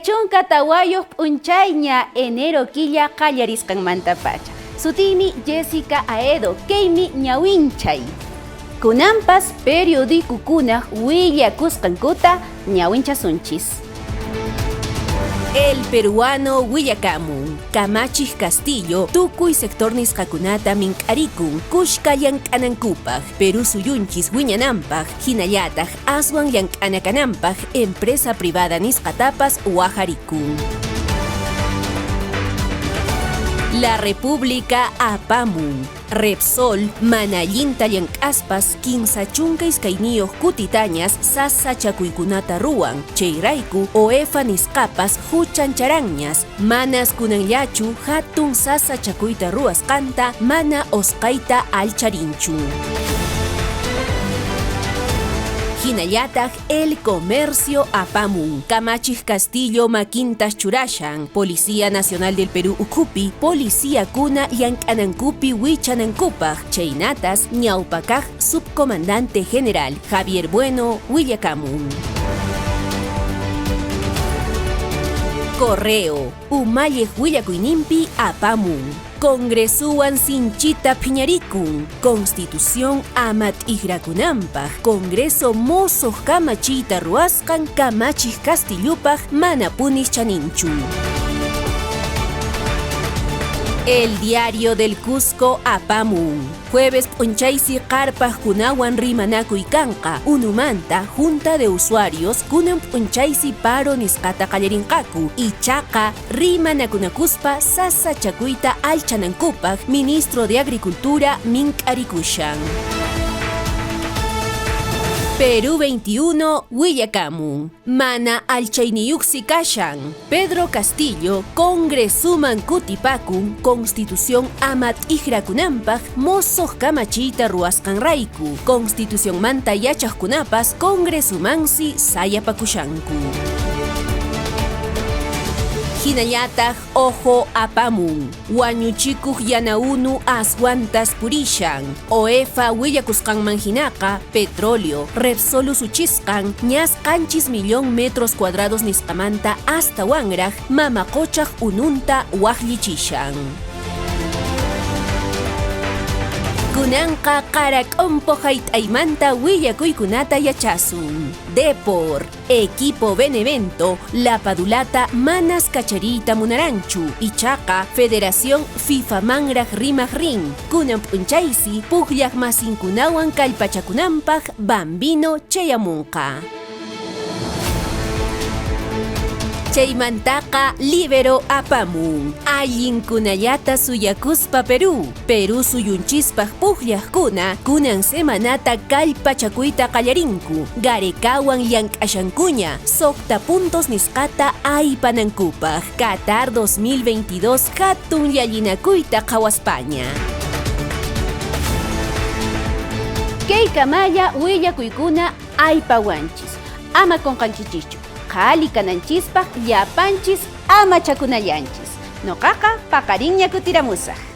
24 p'unchayña enero killa qallarisqanmantapacha. Sutiymi Jessica Aedo, kaymi ñawinchay. Kunanpas periodicokunaq willakusqankuta ñawinchasunchis. El Peruano willakamun, Kamachiq Castillo tukuy sector nisqakunata mink'arikun kushka llank'anankupaq, Perú suyunchis wiñananpaq, hinallataq aswan llank'ana kananpaq empresa privada nisqatapas wajarikun. La República apamun, Repsol mana allinta llank'aspas 32 kutitañas sasachakuykunata ruwan, chayrayku OEFA nisqapas huchancharanñas, manas kunanllachu hatun sasachakuyta ruwasqanta mana osqayta allcharinchu. Hinallataq El Comercio apamun, Kamachiq Castillo makintas churashan, Policía Nacional del Perú ukhupi policíakuna llank'anankupi wichanankupaq, chaynatas ñawpakaq Subcomandante General Javier Bueno willakamun. Correo, umalliq willakuyninpi apamun. Congresowan sinchita phiñarikun, Constitución ama t'ikrakunanpaq, Congreso mosoq kamachiyta ruwasqan Kamachiq Castillopaq manapunis chaninchu. El Diario del Cusco apamun. Jueves p'unchaysi qarpaqkunawan rimanakuy kanqa, unumanta Junta de Usuarios kunan p'unchaysi paro nisqata qallarinqaku, ichaqa Rimanakunakuspa sasachakuyta allchanankupaq Ministro de Agricultura mink'arikushan. Perú 21 willakamun, mana allchayniyuqsi kashan. Pedro Castillo Congresuman kutipakun Constitución ama t'ikrakunanpaq mosoq kamachiyta ruwasqanrayku, Constitucionmanta yachaqkunapas Congresumansi sayapakushanku. Hinallataq Ojo apamun, wañuchikuq yana unu aswantas purishan. OEFA willakusqanman hinaqa, petróleo, Repsol usuchisqan ñas 7 millón metros cuadrados nisqamanta astawanraq mama qochaq ununta waqllichishan. Kunanqa qarak'ompo hayt'aymanta willakuykunata yachasun. Depor, Equipo Benevento, Lapadulata manas kachariyta munaranchu, ichaqa Federación FIFAmanraq rimaq rin, kunan p'unchaysi pukllaq masinkunawan kallpachakunanpaq Bambino chayamunqa. Chaymantaqa libero apamun, allinkunallata suyakuspa Perú, Perú suyunchispaq pukllaqkuna kunan semanata kallpachakuyta qallarinku, Garecawan llank'ashankuña 6 puntos nisqata aypanankupaq, Qatar 2022 hatun llallinakuyta qhawaspaña. Kay kamalla willakuykuna aypawanchis. Ama qunqankichischu, qhali kananchispaq llapanchis amachakunallanchis. Noqaqa paqarinña kutiramusaq.